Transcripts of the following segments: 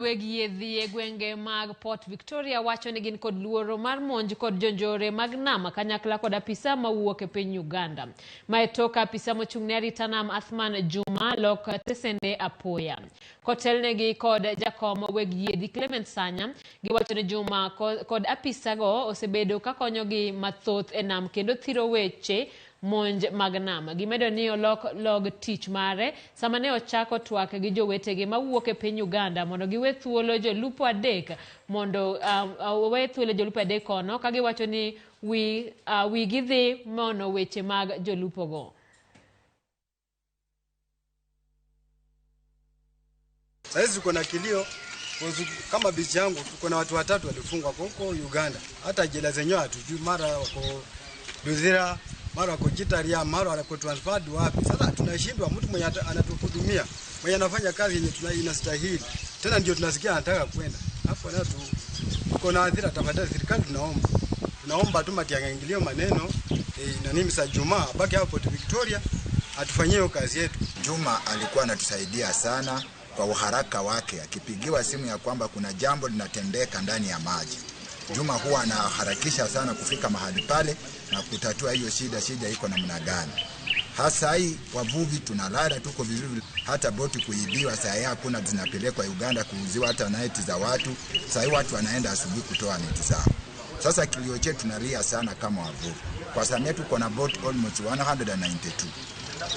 Weg yiedhi e gwenge mag Port Victoria wacho ni gin kod luoro mar monj kod jonjore mag nam kanyakla kod apisa mawuok e piny Uganda. Mae tok apisa mochung' ne arita nam Athman Juma lok tesende apoya. Kotelnegi kod jakom weg yiedhi Clement Sanya, giwacho ni Juma kod apisago osebedo kakonyogi mathoth e nam kendo thiro weche monj mag nam. Gimedo ni olok log tich mare sama ne ochako twak gi jowetegi mawuok e piny Uganda mondo giwe thuolo jolupo adek mondo owe thuolo jolupo adek kono ka giwacho ni wi wigi dhi mono weche mag jolupogo. Saizi tuko na kilio kama bichi yangu, tuko na watu watatu walifungwa huko Uganda, hata jela zenyewe hatujui, mara wako Luzira, mara wako Kitaria, mara wako transferred wapi. Sasa tunashindwa, mtu mwenye anatuhudumia, mwenye anafanya kazi yenye inastahili, tena ndio tunasikia anataka kwenda hapo, na tuko na adhira. Tafadhali serikali, tunaomba tu matiang'ingilio maneno na nini Mr. Juma abaki hapo Port Victoria atufanyie kazi yetu. Juma alikuwa anatusaidia sana kwa uharaka wake, akipigiwa simu ya kwamba kuna jambo linatendeka ndani ya maji, Juma huwa anaharakisha sana kufika mahali pale na kutatua hiyo shida, shida iko namna gani. Hasa hii wavuvi tunalala tuko vizuri, hata boti kuibiwa saa hii hakuna, zinapelekwa Uganda kuuziwa hata neti za watu. Saa hii watu wanaenda asubuhi kutoa neti zao. Sasa kilio chetu tunalia sana kama wavuvi. Kwa sababu tuko na boti almost 192.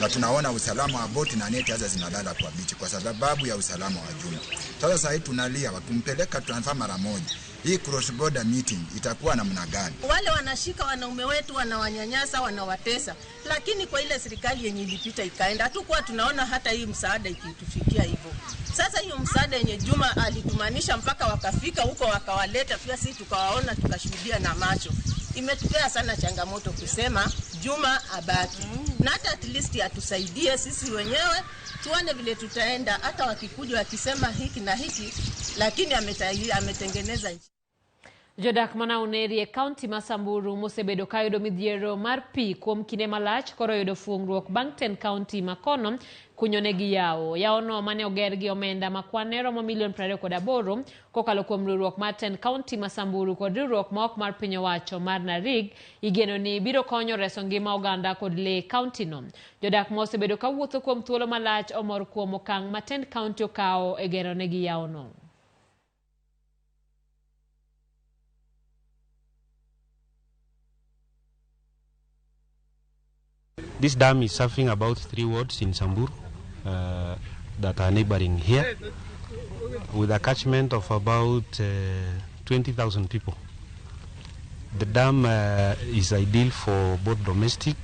Na tunaona usalama wa boti na neti hasa zinalala kwa bichi kwa sababu ya usalama wa Juma. Sasa saa hii tunalia wakimpeleka transfer mara moja. Hii cross border meeting itakuwa namna gani? Wale wanashika wanaume wetu, wanawanyanyasa, wanawatesa. Lakini kwa ile serikali yenye ilipita ikaenda, hatukuwa tunaona hata hii msaada ikitufikia hivyo. Sasa hiyo msaada yenye Juma alitumanisha mpaka wakafika huko wakawaleta, pia sisi tukawaona tukashuhudia na macho. Imetupea sana changamoto kusema Juma abaki. Na hata at least atusaidie sisi wenyewe tuone vile tutaenda, hata wakikuja wakisema hiki na hiki, lakini ametengeneza nchi. Jodak manauneri e kaunti ma Samburu mosebedo kayudo midhiero mar pi kuom kinde malach koro yudo fuongruok bang' tend kaunti ma kono kunyonegi yawo. Yawono mane oger gi omenda ma kwane romo milion 28 kokalo kuom riwruok mar tend kaunti ma Samburu kod riwruok ma ok mar piny owacho mar Narig igeno ni biro konyo reso ngima oganda kod lee kaunti no. Jodak mosebedo kawuotho kuom thuolo malach omor kuom okang' ma tend kaunti okawo e geronegi yawono. This dam is serving about 3 wards in Samburu that are neighboring here, with a catchment of about 20,000 people. The dam is ideal for both domestic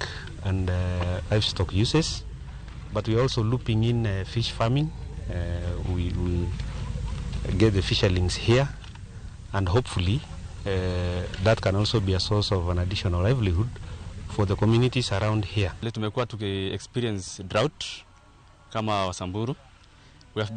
and livestock uses, but we're also looping in fish farming. We will get the fisherlings here, and hopefully that can also be a source of an additional livelihood for the communities around here. Tumekuwa tuki experience drought kama Wasamburu,